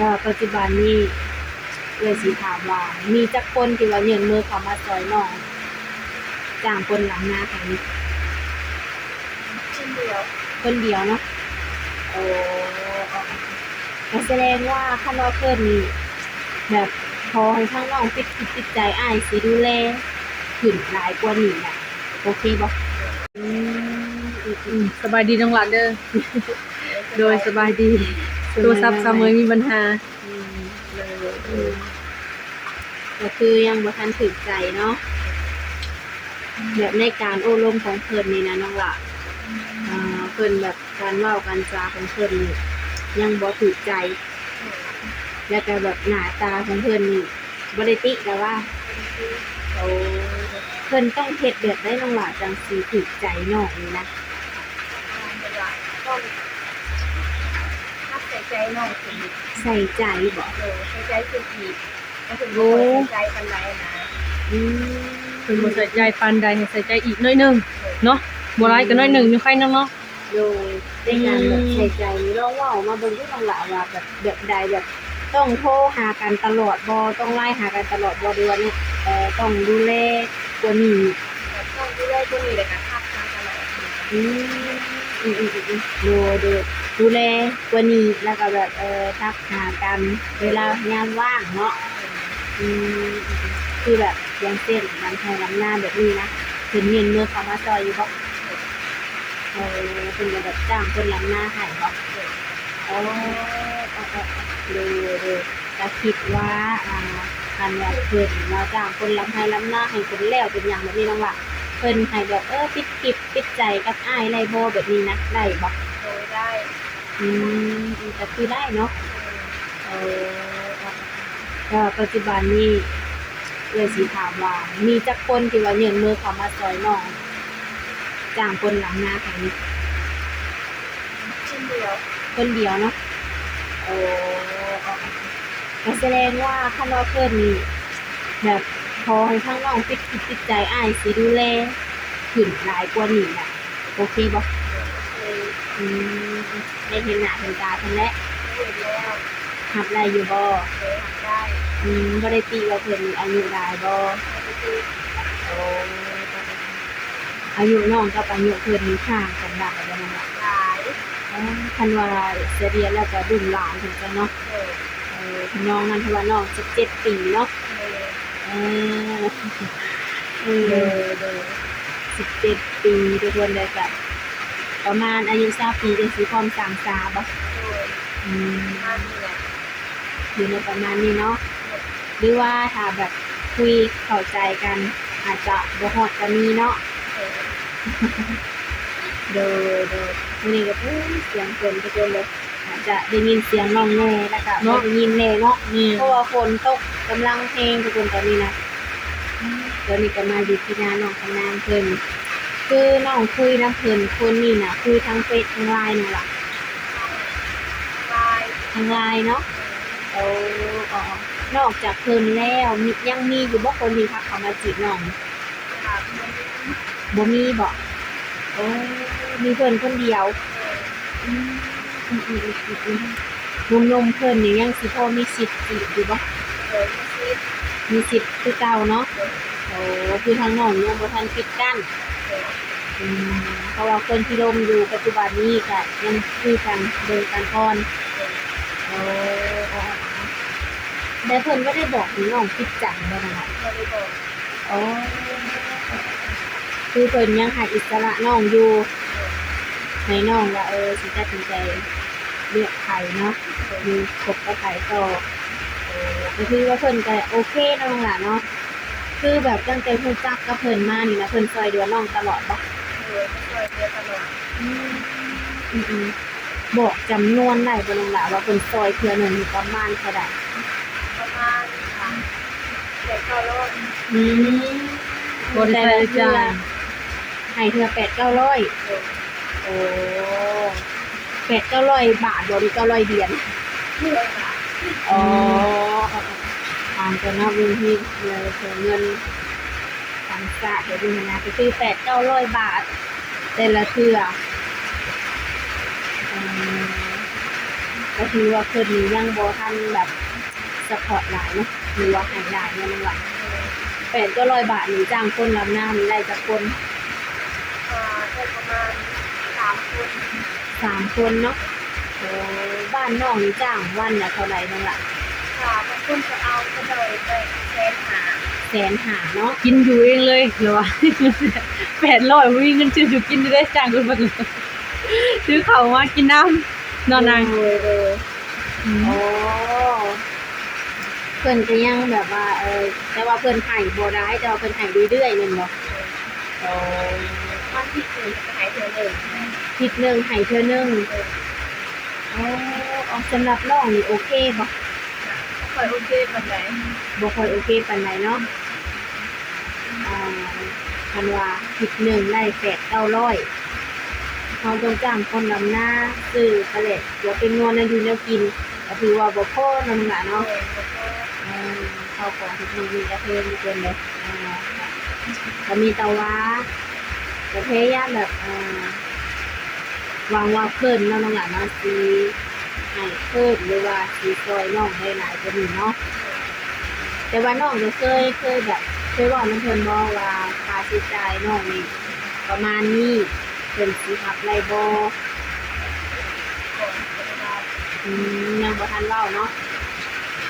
ແຕ່ວ່າປັດຈຸບັນນີ້ ເອື້ອຍຊິຖາມວ່າ ມີຈັກຄົນທີ່ວ່າຍື່ນມືເຂົ້າມາຊ່ອຍນ້ອງຈ້າງຄົນລຳນາໃຫ້? ຄົນດຽວ ຄົນດຽວເນາະ. ໂອ້ ກໍສະແດງວ່າຄັນວ່າເພິ່ນແບບຂໍໃຫ້ທາງນ້ອງຕິດ ຕິດໃຈ ອ້າຍຊິດູແລຂຶ້ນຫຼາຍກວ່ານີ້ນະ ໂອເຄບໍ່? ອືມ ອືມ ອືມ ສະບາຍດີນ້ອງຫຼ້າເດີ. ໂດຍ ສະບາຍດີ. ໂທລະສັບສາວເໝີຍມີບັນຫາ. ອືມ ໂດຍ ໂດຍ ກໍຄືຍັງບໍ່ທັນຖືກໃຈເນາະ ແບບໃນການໂອ້ລົມຂອງເພິ່ນນີ້ນະນ້ອງຫຼ້າ. ອ່າ ເພິ່ນແບບການເວົ້າການຈາຂອງເພິ່ນນີ້ຍັງບໍ່ຖືກໃຈ ແລ້ວກໍແບບໜ້າຕາຂອງເພິ່ນນີ້ ບໍ່ໄດ້ຕິແລ້ວວ່າ. ໂອ້ ເພິ່ນຕ້ອງເຮັດແບບໃດນ້ອງຫຼ້າ ຈັ່ງຊິຖືກໃຈນ້ອງນີ້ນະ? ເພິ່ນວ່າຕ້ອງຮັບໃສ່ໃຈນ້ອງຂຶ້ນ. ໃສ່ໃຈບໍ? ເອີ ໃສ່ໃຈຂຶ້ນອີກ ແຕ່ເພິ່ນບໍ່ຄ່ອຍໃສ່ໃຈປານໃດນະ. ອືມ ເພິ່ນບໍ່ໃສ່ໃຈປານໃດ ໃຫ້ໃສ່ໃຈອີກໜ້ອຍໜຶ່ງເນາະ ບໍ່ຫຼາຍກໍໜ້ອຍໜຶ່ງ ອືມ ຍັງໄຄນຳເນາະ. ໂດຍ ໃນການແບບໃສ່ໃຈນີ້ ອືມ ລອງເວົ້າມາເບິ່ງດູນ້ອງຫຼ້າວ່າແບບ ແບບໃດ ແບບຕ້ອງໂທຫາກັນຕະຫຼອດບໍ່? ຕ້ອງໄລນ໌ຫາກັນຕະຫຼອດບໍ່? ຫຼືວ່າແນວ ເອີ ຕ້ອງດູແລກວ່ານີ້? ແບບຕ້ອງດູແລກວ່ານີ້ ແລ້ວກໍທັກຫາຕະຫຼອດ. ອືມ ອືມໆໆໆ ໂດຍໆ ດູແລກວ່ານີ້ ແລ້ວກໍແບບ ເອີ ທັກຫາກັນເວລາຍາມວ່າງເນາະ. ອືມ ຄືແບບຢ່າງເຊັ່ນ ລຳໄຮ່ລຳນາແບບນີ້ນະ ເພິ່ນຍື່ນມືເຂົ້າມາຊ່ອຍຢູ່ບໍ່? ເອີ ເພິ່ນກໍແບບຈ້າງຄົນລຳນາໃຫ້ບໍ່? ໂອ້ ໂດຍໆ ກໍຄິດວ່າ ອ່າ ຄັນວ່າເພິ່ນມາຈ້າງຄົນລຳໄຮ່ລຳນາໃຫ້ເພິ່ນແລ້ວເປັນຫຍັງແບບນີ້ນ້ອງຫຼ້າ ເພິ່ນໃຫ້ແບບ ເອີ ປິດຄລິບປິດໃຈກັບອ້າຍໄດ້ບໍ່ແບບນີ້ນະ ໄດ້ບໍ່? ໂດຍ ໄດ້. ອືມ ກໍຄືໄດ້ເນາະ. ເອີ ແຕ່ວ່າປັດຈຸບັນນີ້ ເອື້ອຍຊິຖາມວ່າ ມີຈັກຄົນທີ່ວ່າຍື່ນມືເຂົ້າມາຊ່ອຍນ້ອງຈ້າງຄົນລຳນາໃຫ້? ຄົນດຽວ ຄົນດຽວເນາະ. ໂອ້ ກໍສະແດງວ່າຄັນວ່າເພິ່ນແບບຂໍໃຫ້ທາງນ້ອງຕິດ ຕິດໃຈ ອ້າຍຊິດູແລຂຶ້ນຫຼາຍກວ່ານີ້ນະ ໂອເຄບໍ່? ໂອເຄ. ອືມ ໄດ້ເຫັນໜ້າເຫັນຕາເພິ່ນແລ້ວ? ເຫັນແລ້ວ. ຮັບໄດ້ຢູ່ບໍ່? ເອີ ຮັບໄດ້. ອືມ ບໍ່ໄດ້ຕິວ່າເພິ່ນອາຍຸຫຼາຍບໍ່? ບໍ່ໄດ້ຕິ. ໂອ້ ອາຍຸນ້ອງກັບອາຍຸເພິ່ນນີ້ຫ່າງກັນຫຼາຍບໍ່ນ້ອງ? ຫຼາຍ. ອໍ ຄັນວ່າສະເລ່ຍແລ້ວກໍລຸ້ນຫຼານເພິ່ນຊັ້ນເນາະ. ໂດຍ. ເອີ ນ້ອງນັ້ນ ເພາະວ່ານ້ອງສິບເຈັດປີເນາະ. ໂດຍ. ເອີ ເອີ ໂດຍ ໂດຍ ສິບເຈັດປີທຸກຄົນ ແລ້ວກະປະມານອາຍຸຊາວປີຈັ່ງຊິພ້ອມສ້າງສາບໍ່? ໂດຍ. ອືມ ປະມານນີ້ແຫຼະ ຢູ່ໃນປະມານນີ້ເນາະ. ໂດຍ. ຫຼືວ່າຖ້າແບບຄຸຍເຂົ້າໃຈກັນ ອາດຈະບໍ່ຮອດກໍມີເນາະ. ໂດຍ. ໂດຍ ໂດຍ ມື້ນີ້ກໍ ໂອ້ຍ ສຽງຝົນທຸກຄົນເລີຍ. ອາດຈະໄດ້ຍິນສຽງນ້ອງແດ່ ແລ້ວກະ ເນາະ ບໍ່ໄດ້ຍິນແດ່ເນາະ. ແມ່ນ. ເພາະວ່າຝົນຕົກກຳລັງແຮງທຸກຄົນຕອນນີ້ນະ. ຕອນນີ້ກໍມາຢູ່ທີ່ນານ້ອງຂະນາງເພິ່ນ ຄືນ້ອງຄຸຍນຳເພິ່ນຄົນນີ້ນະ ຄຸຍທາງເຟສທາງລາຍນັ້ນລະ? ທາງລາຍ. ທາງລາຍເນາະ. ໂອ້ ນອກຈາກເພິ່ນແລ້ວ ມີ ຍັງມີຢູ່ບໍ່ຄົນທີ່ທັກເຂົ້າມາຈີບນ້ອງ? ບໍ່ມີບໍ? ໂອ້ ມີເພິ່ນຄົນດຽວ. ອືມ ໜຸ່ມໆເພິ່ນນີ້ຍັງຊິພໍມີສິດຈີບຢູ່ບໍ່? ໂດຍ ມີສິດ ມີສິດຄືເກົ່າເນາະ. ໂດຍ. ໂອ້ ຄືທາງນ້ອງຍັງບໍ່ທັນປິດກັ້ນ. ໂດຍ. ອືມ ເພາະວ່າຄົນທີ່ລົມຢູ່ປັດຈຸບັນນີ້ກະຍັງຄຸຍກັນເບິ່ງກັນກ່ອນ. ໂດຍ. ໂອ້ ແຕ່ເພິ່ນບໍ່ໄດ້ບອກໃຫ້ນ້ອງປິດກັ້ນບໍ່ນະ? ບໍ່ໄດ້ບອກ. ອໍ ຄືເພິ່ນຍັງໃຫ້ອິດສະຫຼະນ້ອງຢູ່ ໃຫ້ນ້ອງວ່າ ເອີ ຊິຕັດສິນໃຈເລືອກໃຜເນາະ ຫຼືຄົບກັບໃຜຕໍ່. ໂອ້ ກໍຖືວ່າເພິ່ນກໍໂອເຄເນາະນ້ອງຫຼ້າເນາະ. ຄືແບບຕັ້ງແຕ່ຮູ້ຈັກກັບເພິ່ນມານີ້ນະ ເພິ່ນຊ່ອຍເຫຼືອນ້ອງຕະຫຼອດບໍ່? ໂດຍ ຊ່ອຍເຫຼືອຕະຫຼອດ. ອືມ ອືມໆ ບອກຈຳນວນໄດ້ບໍ່ນ້ອງຫຼ້າ ວ່າເພິ່ນຊ່ອຍເທື່ອໜຶ່ງນີ້ປະມານເທົ່າໃດ? ປະມານ ອ່າ ແປດເກົ້າຮ້ອຍ. ອືມ ບໍ່ໄດ້ໃຊ້ຈ່າຍ ແຕ່ລະເທື່ອໃຫ້ເທື່ອແປດເກົ້າຮ້ອຍ. ໂດຍ. ໂອ້ ແປດເກົ້າຮ້ອຍບາດບໍ່ ຫຼືເກົ້າຮ້ອຍຫຼຽນ? ເກົ້າຮ້ອຍບາດ. ອໍ ອືມ ຖາມກ່ອນເນາະ ເບິ່ງທີ່ເງິນ ເງິນຕ່າງຊາດແບບນີ້ຫັ້ນນະ ກໍຄືແປດເກົ້າຮ້ອຍບາດ ແຕ່ລະເທື່ອ. ເອີ ກໍຖືວ່າເພິ່ນນີ້ຍັງບໍ່ທັນແບບຊັບພອດຫຼາຍເນາະ ຫຼືວ່າໃຫ້ຫຼາຍແມ່ນບໍ່? ແປດເກົ້າຮ້ອຍບາດນີ້ຈ້າງຄົນລຳນານີ້ໄດ້ຈັກຄົນ? ກໍໄດ້ປະມານສາມຄົນ. ສາມຄົນເນາະ. ໂອ້ ບ້ານນ້ອງນີ້ຈ້າງວັນລະເທົ່າໃດນ້ອງຫຼ້າ? ກໍບາງຄົນກໍເອົາ ເຂົາເຈົ້າໄດ້ແສນຫ້າ. ແສນຫ້າເນາະ. ກິນຢູ່ເອງເລີຍ ຫຼືວ່າ ແປດຮ້ອຍ ບໍ່ມີເງິນຊື້ຢູ່ກິນເດ້ ຈ້າງຄົນເບິ່ງ ຊື້ເຂົ້າມາກິນນຳເນາະນາງ. ໂດຍ ໂດຍ. ອືມ ໂອ້ ເພິ່ນກໍຍັງແບບວ່າ ເອີ ແຕ່ວ່າເພິ່ນໃຫ້ບໍ່ຫຼາຍ ແຕ່ວ່າເພິ່ນໃຫ້ເລື້ອຍໆ ແມ່ນບໍ່? ໂດຍ. ມັນຜິດເພິ່ນກໍໃຫ້ເທື່ອໜຶ່ງ. ຜິດໜຶ່ງໃຫ້ເທື່ອໜຶ່ງ. ໂດຍ. ໂອ້ ສຳລັບນ້ອງນີ້ໂອເຄບໍ່? ບໍ່ຄ່ອຍໂອເຄປານໃດ. ບໍ່ຄ່ອຍໂອເຄປານໃດເນາະ. ອ່າ ຄັນວ່າທິດໜຶ່ງໄດ້ແປດເກົ້າຮ້ອຍ ເຮົາຕ້ອງຈ້າງຄົນດຳນາ ຊື້ປາແຫຼກ ເພື່ອເປັນນົວແນວຢູ່ແນວກິນ ກໍຖືວ່າບໍ່ພໍເນາະນ້ອງຫຼ້າເນາະ. ເອີ ເຂົ້າຂອງທຸກມື້ນີ້ກໍແພງເກີນເລີຍ. ອ່າ ກໍມີແຕ່ວ່າ ກໍພະຍາຍາມແບບ ອ່າ ຫວັງວ່າເພິ່ນເນາະນ້ອງຫຼ້າເນາະ ຊິໃຫ້ເພີ່ມ ຫຼືວ່າຊິຊ່ອຍນ້ອງໄດ້ຫຼາຍກວ່ານີ້ເນາະ. ແຕ່ວ່ານ້ອງກໍເຄີຍ ເຄີຍແບບ ເຄີຍເວົ້ານຳເພິ່ນບໍ່ວ່າຄ່າໃຊ້ຈ່າຍນ້ອງນີ້ປະມານນີ້ ເພິ່ນຊິຮັບໄດ້ບໍ່? ອືມ ຍັງບໍ່ທັນເວົ້າເນາະ.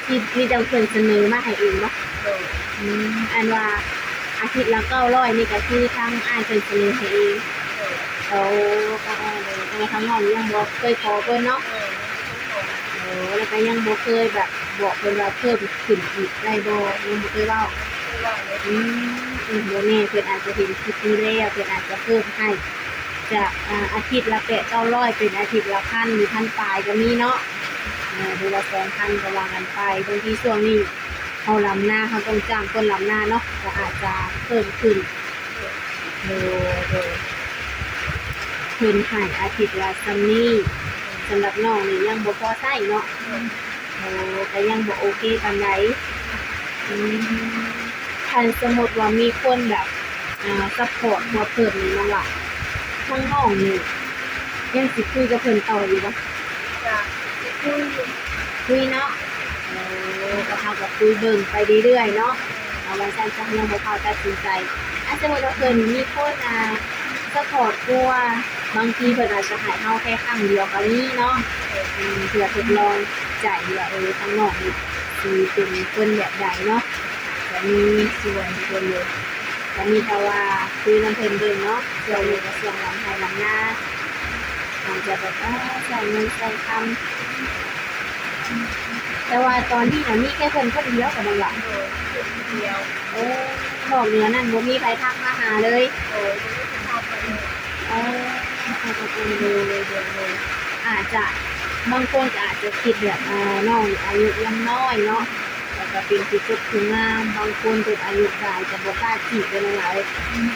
ທີ່ ທີ່ທາງເພິ່ນສະເໜີມາໃຫ້ເອງເນາະ? ໂດຍ. ອືມ ອັນວ່າອາທິດລະເກົ້າຮ້ອຍນີ້ກໍຄືທາງອ້າຍເພິ່ນສະເໜີໃຫ້ເອງ? ໂດຍ. ໂອ້ ໂອ້ ໂອ້ ໂດຍ. ແຕ່ວ່າທາງນ້ອງຍັງບໍ່ເຄີຍຂໍເພິ່ນເນາະ? ໂດຍ. ໂອ້ ແລ້ວກໍຍັງບໍ່ເຄີຍແບບບອກເພິ່ນວ່າເພີ່ມຂຶ້ນອີກໄດ້ບໍ່? ຍັງບໍ່ເຄີຍເວົ້າ? ຍັງບໍ່ເຄີຍເວົ້າເລີຍ. ອືມ ອືມ ບໍ່ແນ່ ເພິ່ນອາດຈະເຫັນຄລິບນີ້ແລ້ວ ເພິ່ນອາດຈະເພີ່ມໃຫ້ຈາກ ອ່າ ອາທິດລະແປດເກົ້າຮ້ອຍ ເປັນອາທິດລະພັນ ຫຼື ພັນປາຍກໍມີເນາະ. ເອີ ຫຼືວ່າສອງພັນກໍວ່າກັນໄປ. ບາງທີຊ່ວງນີ້ເຮົາລຳນາ ເຮົາຕ້ອງຈ້າງຄົນລຳນາເນາະ ກໍອາດຈະເພີ່ມຂຶ້ນ. ໂດຍ ໂດຍ. ເພິ່ນໃຫ້ອາທິດລະສ່ຳນີ້ ສຳລັບນ້ອງນີ້ຍັງບໍ່ພໍໃຊ້ເນາະ. ໂດຍ. ໂອ້ ກໍຍັງບໍ່ໂອເຄປານໃດ. ອືມ ຄັນສົມມຸດວ່າມີຄົນແບບ ອ່າ ຊັບພອດກວ່າເພິ່ນນີ້ ນ້ອງຫຼ້າ ທາງນ້ອງນີ້ຍັງຊິຄຸຍກັບເພິ່ນຕໍ່ຢູ່ບໍ່? ກໍຊິຄຸຍຢູ່. ຄຸຍເນາະ. ໂອ້ ກໍເຮົາກໍຄຸຍເບິ່ງໄປເລື້ອຍໆເນາະ. ເອົາ ວ່າຊັ້ນຊະ ຍັງບໍ່ພາວຕັດສິນໃຈ. ອາ ສົມມຸດວ່າເພິ່ນມີຄົນ ອ່າ ຊັບພອດກວ່າ ບາງທີເພິ່ນອາດຈະໃຫ້ເຮົາແຄ່ຄັ້ງດຽວກໍມີເນາະ. ເອີ ເພື່ອທົດລອງໃຈວ່າ ເອີ ທາງນ້ອງນີ້ຊິເປັນຄົນແບບໃດເນາະ. ກໍມີສ່ວນຄົນຢູ່ ກໍມີແຕ່ວ່າຄຸຍນຳເພິ່ນເບິ່ງເນາະ. ຊ່ວງນີ້ກໍຊ່ວງລຳໄຮ່ລຳນາ ອາດຈະແບບ ເອີ ໃຊ້ເງິນໃຊ້ຄຳ. ແຕ່ວ່າຕອນນີ້ນະ ມີແຄ່ເພິ່ນຄົນດຽວບໍນ້ອງຫຼ້າ? ໂດຍ ເພິ່ນຄົນດຽວ. ໂອ້ ນອກເໜືອນັ້ນບໍ່ມີໃຜທັກມາຫາເລີຍ? ໂດຍ ບໍ່ມີໃຜທັກມາເລີຍ. ເອີ ໂດຍ ໂດຍ ໂດຍ. ອາດຈະ ບາງຄົນກໍອາດຈະຄິດແບບ ເອີ ນ້ອງອາຍຸຍັງນ້ອຍເນາະ ແລ້ວກໍເປັນຜູ້ຈົບຜູ້ງາມ. ບາງຄົນເພິ່ນອາຍຸຫຼາຍກໍບໍ່ກ້າຈີບເດ້ນ້ອງຫຼ້າເອີຍ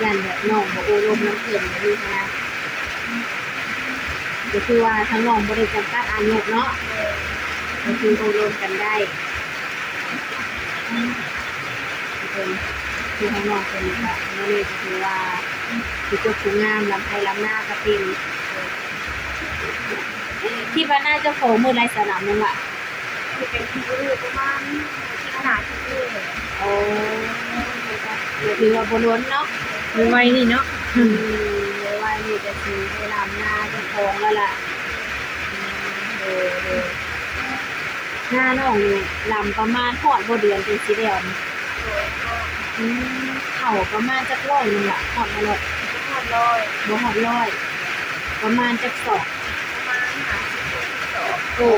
ຢ້ານແບບນ້ອງບໍ່ໂອ້ລົມນຳເພິ່ນແບບນີ້ຫັ້ນນະ. ກໍຄືວ່າທາງນ້ອງບໍ່ໄດ້ຈຳກັດອາຍຸເນາະ ກໍຄືໂອ້ລົມກັນໄດ້. ເພິ່ນ ຄືທາງນ້ອງເພິ່ນນີ້ກະ ມື້ນີ້ກໍຖືວ່າ ຄືຈົບຜູ້ງາມ ລຳໄຮ່ລຳນາກະເກັ່ງ. ຄິດວ່າໜ້າຈະພໍມື້ໃດສະນ້ອງຫຼ້າ? ເປັນມື້ປະມານສິບຫ້າສິບຫົກ. ໂອ້ ກໍຖືວ່າບໍ່ດົນເນາະ ໄວໆນີ້ເນາະ. ອືມ ໄວໆນີ້ກໍຊິໄດ້ລຳນາເຈົ້າຂອງແລ້ວລະ. ອືມ ໂດຍ ໂດຍ. ນານ້ອງນີ້ລຳປະມານຮອດບໍ່ເດືອນຈັ່ງຊິແລ້ວນີ້? ໂດຍ ຮອດ. ອືມ ເຂົ້າປະມານຈັກຮ້ອຍໜຶ່ງລະ ຮອດບໍ່ຮ້ອຍ? ບໍ່ຮອດຮ້ອຍ. ບໍ່ຮອດຮ້ອຍ ປະມານຈັກສອບ? ປະມານຫ້າສິບຫົກສິບສອບ. ໂອ້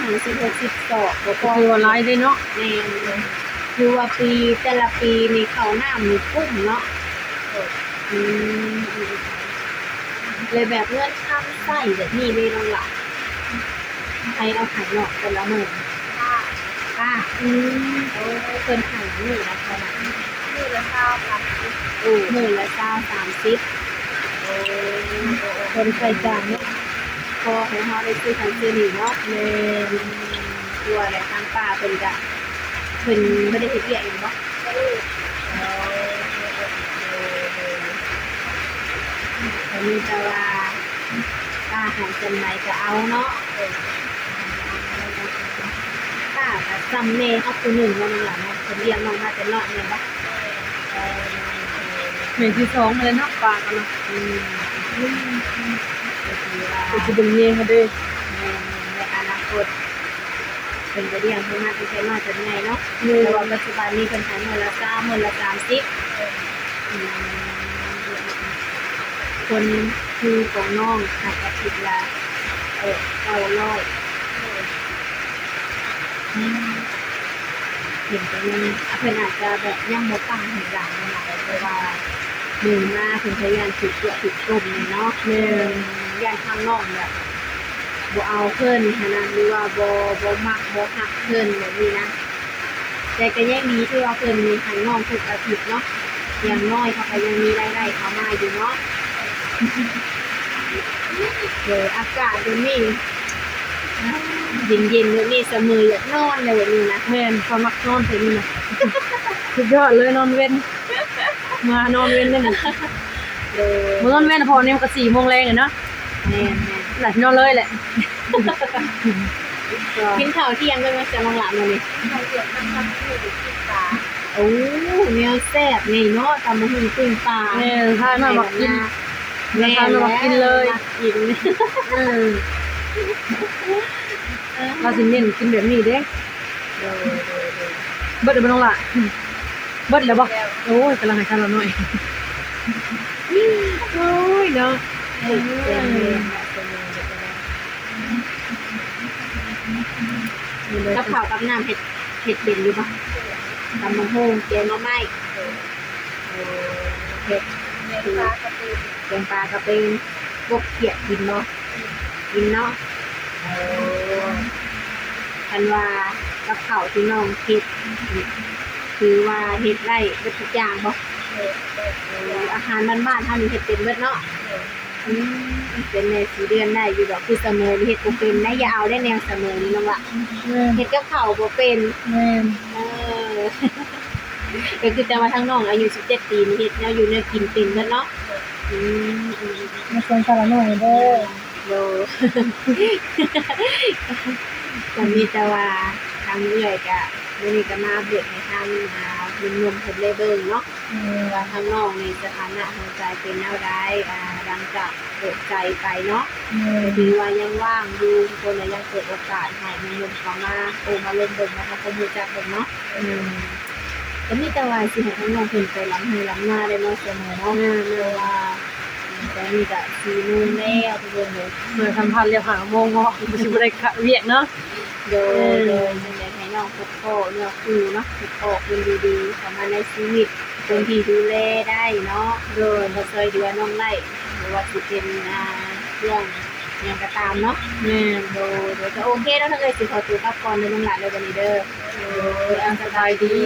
ຫ້າສິບຫົກສິບສອບ ກໍ ກໍຖືວ່າຫຼາຍເດ້ເນາະ. ແມ່ນ ຖືວ່າປີ ແຕ່ລະປີນີ້ເຂົ້ານ້ຳນີ້ກຸ້ມເນາະ. ໂດຍ. ອືມ ແລ້ວແບບເງິນຄຳໃຊ້ແບບນີ້ເດ້ນ້ອງຫຼ້າ ໃຜເອົາໃຫ້ນ້ອງແຕ່ລະມື້? ປ້າ. ປ້າ. ອືມ ໂອ້ ເພິ່ນໃຫ້ມື້ລະເທົ່າໃດ? ມື້ລະຊາວ ສາມສິບ. ໂອ້ ມື້ລະຊາວ ສາມສິບ. ໂອ້ ໂອ້ ໂອ້ ເພິ່ນໃຊ້ຈ່າຍເນາະ ພໍໃຫ້ເຮົາໄດ້ຊື້ຫັ້ນຊື້ນີ້ເນາະ. ແມ່ນ. ຄືວ່າແຫຼະ ທາງປ້າເພິ່ນກະ ເພິ່ນບໍ່ໄດ້ເຮັດວຽກຫຍັງບໍ່? ບໍ່ໄດ້. ອໍ ໂດຍ ໂດຍ ໂດຍ. ກໍມີແຕ່ວ່າປ້າໃຫ້ສ່ຳໃດກໍເອົາເນາະ. ໂດຍ. ສ່ຳແມ່ເຮົາຜູ້ໜຶ່ງເນາະ ນ້ອງຫຼ້າເນາະ ເພິ່ນລ້ຽງນ້ອງມາແຕ່ນ້ອຍແມ່ນບໍ່? ເອີ ແມ່ທີສອງຫັ້ນແຫຼະເນາະ ປາກັນເນາະ ອືມ ກໍຖືວ່າ ກໍຊິເບິ່ງແຍງເຮົາເດ້ ແມ່ນໆ ໃນອະນາຄົດ ເພິ່ນກໍລ້ຽງເຮົາມາຕັ້ງແຕ່ນ້ອຍຈົນໃຫຍ່ເນາະ ແມ່ນ ແຕ່ວ່າປັດຈຸບັນນີ້ເພິ່ນໃຫ້ມື້ລະຊາວ ມື້ລະສາມສິບ ອືມ ຄົນຄືຂອງນ້ອງໃຫ້ອາທິດລະ ເອີ ເກົ້າຮ້ອຍ ອືມ ເຫັນກໍຍັງ ເພິ່ນອາດຈະແບບຍັງບໍ່ກ້າໃຫ້ຫຼາຍນະ ເພາະວ່າໜຶ່ງມາເພິ່ນກໍຢ້ານຖືກຕົວະຖືກຕົ້ມນີ້ເນາະ ແມ່ນ ຢ້ານທາງນ້ອງແບບບໍ່ເອົາເພິ່ນຫັ້ນນະ ຫຼືວ່າບໍ່ ບໍ່ມັກບໍ່ຮັກເພິ່ນແບບນີ້ນະ. ແຕ່ກໍຍັງດີທີ່ວ່າເພິ່ນນີ້ໃຫ້ນ້ອງທຸກອາທິດເນາະ ຢ່າງໜ້ອຍເຂົາກໍຍັງມີລາຍໄດ້ເຂົ້າມາຢູ່ເນາະ. ເອີ ອາກາດແບບນີ້ ເຢັນໆ ແບບນີ້ ສະເໝີຢາກນອນແລ້ວແບບນີ້ນະ. ແມ່ນ ຂ້ອຍມັກນອນແບບນີ້ນະ ສຸດຍອດເລີຍ ນອນເວັນ ມານອນເວັນເດ້ນີ້. ໂດຍ ມານອນເວັນ ເພາະວ່ານີ້ມັນກໍສີ່ໂມງແລງແລ້ວເນາະ. ແມ່ນໆ ນອນເລີຍແຫຼະ. ກິນເຂົ້າທ່ຽງໄດ້ບໍ່ຊະນ້ອງຫຼ້າມື້ນີ້? ເຂົ້າທ່ຽງກັບຕຳບັກຫຸ່ງປີ້ງປາ. ໂອ້ ແນວແຊບນີ້ເນາະ ຕຳບັກຫຸ່ງປີ້ງປາ. ແມ່ນ ພານ້ອງມັກກິນ ແມ່ນ ພານ້ອງມັກກິນເລີຍ ມັກກິນ ເອີ ລາວຊິເນັ້ນກິນແບບນີ້ເດ້. ໂດຍໆໆ ເບິດແລ້ວບໍ່ນ້ອງຫຼ້າ? ເບິດແລ້ວບໍ່? ໂອ້ຍ ກຳລັງໃຫ້ຊາວລາວນ້ອຍ ໂອ້ຍເນາະ ເອີ ກັບເຂົ້າກັບນ້ຳເຮັດ ເຮັດເປັນຢູ່ບໍ່? ຕຳບັກຫຸ່ງ ແກງໜໍ່ໄມ້ ເອີ ເຮັດ ແກງປາກະເປັນ ແກງປາກະເປັນ ກົບຂຽດກິນບໍ່? ກິນເນາະ. ເອີ ຄັນວ່າກັບເຂົ້າທີ່ນ້ອງເຮັດນີ້ ຖືວ່າເຮັດໄດ້ເບິດທຸກຢ່າງບໍ່? ເອີ ອາຫານບ້ານໆເຮົານີ້ເຮັດເປັນເບິດເນາະ. ອືມ ເປັນແມ່ສີເດືອນໄດ້ຢູ່ດອກ ຄືສະເໝີນີ້ເຮັດບໍ່ເປັນນະ. ຢ່າເອົາໄດ້ແນວສະເໝີນີ້ນ້ອງຫຼ້າ ແມ່ນ ເຮັດກັບເຂົ້າບໍ່ເປັນ. ແມ່ນ ເອີ ກໍຄືແຕ່ວ່າທາງນ້ອງອາຍຸສິບເຈັດປີນີ້ເຮັດແນວຢູ່ແນວກິນເປັນເບິດເນາະ. ອືມ ມາຊວນຊາວລາວນ້ອຍເດີ. ໂດຍ ກໍມີແຕ່ວ່າທາງເອື້ອຍກະ ມື້ນີ້ກໍມາອັບເດດໃຫ້ທາງ ອ່າ ໜຸ່ມໆເພິ່ນໄດ້ເບິ່ງເນາະ ອືມ ວ່າທາງນ້ອງນີ້ສະຖານະຫົວໃຈເປັນແນວໃດ ອ່າ ຫຼັງຈາກເປີດໃຈໄປເນາະ. ອືມ ກໍຖືວ່າຍັງວ່າງຢູ່ ທຸກຄົນກໍຍັງເປີດໂອກາດໃຫ້ໜຸ່ມໆເຂົ້າມາໂອ້ມາລົມເບິ່ງ ມາທຳຄວາມຮູ້ຈັກເບິ່ງເນາະ. ອືມ ກໍມີແຕ່ວ່າຊິໃຫ້ທາງນ້ອງເພິ່ນໄປລຳໄຮ່ລຳນາໄດ້ເນາະ ສະເໝີເນາະ. ແມ່ນໆ ເພາະວ່າຕອນນີ້ກະສີ່ໂມງແລ້ວ ທຸກຄົນເອີຍ ເມື່ອສຳພາດແລ້ວຫ້າໂມງເນາະ ກໍຊິບໍ່ໄດ້ວຽກເນາະ. ໂດຍ ເອີ ໂດຍ ຈັ່ງໃດໃຫ້ນ້ອງພົບພໍ້ເນື້ອຄູ່ເນາະ ພົບພໍ້ຄົນດີໆເຂົ້າມາໃນຊີວິດ ຄົນທີ່ດູແລໄດ້ເນາະ. ໂດຍ ກໍຊ່ວຍເຫຼືອນ້ອງໄດ້ ບໍ່ວ່າຊິເປັນ ອ່າ ເລື່ອງຫຍັງກໍຕາມເນາະ. ແມ່ນ ໂດຍ ໂດຍ ກໍໂອເຄເນາະ ທາງເອື້ອຍຊິຂໍຕົວກັບກ່ອນເດີນ້ອງຫຼ້າເດີ ບັດນີ້ເດີ. ໂດຍ ອ່າ ສະບາຍດີ.